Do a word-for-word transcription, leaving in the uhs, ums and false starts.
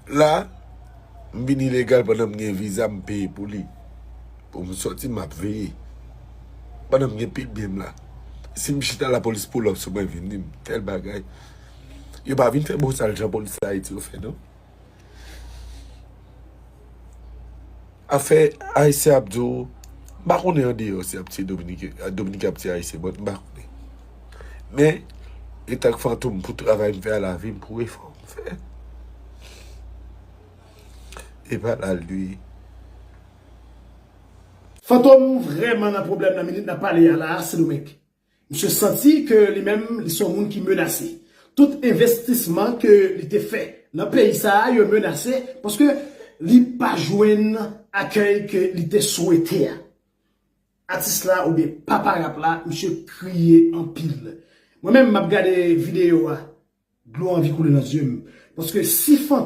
La, m vin ilegal pandan m gen viza, m peye pou li. Pou m sòti, m ap veye. Pandan m gen pik byen m la. Si m chita, lapolis pull up sou mwen, vin di m tèl bagay. Yo pa vin fè bon sal jan polis Ayiti yo fè, non. Afè Ayisyen ap di w, m pa konnen andeyò si y ap tiye Dominiken, Dominiken ap tiye Ayisyen, but m pa konnen. Men, etan k Fantom, pou travay m fè a, lavi m, pou efò m fè, e pa la l ye. Fantom vrèman nan pwoblèm nan minit n ap pale a la a, Sendomeng. Misye santi ke li menm, li se yon moun ki menase. Tout envestisman ke li te fè nan peyi sa a, yo menase, paske li pa jwenn akèy ke li te swete a. Atis la oubyen papa rap la, misye kriye anpil. Mwen menm, m ap gade videyo a, dlo anvi koule nan zye m. Paske si Fantom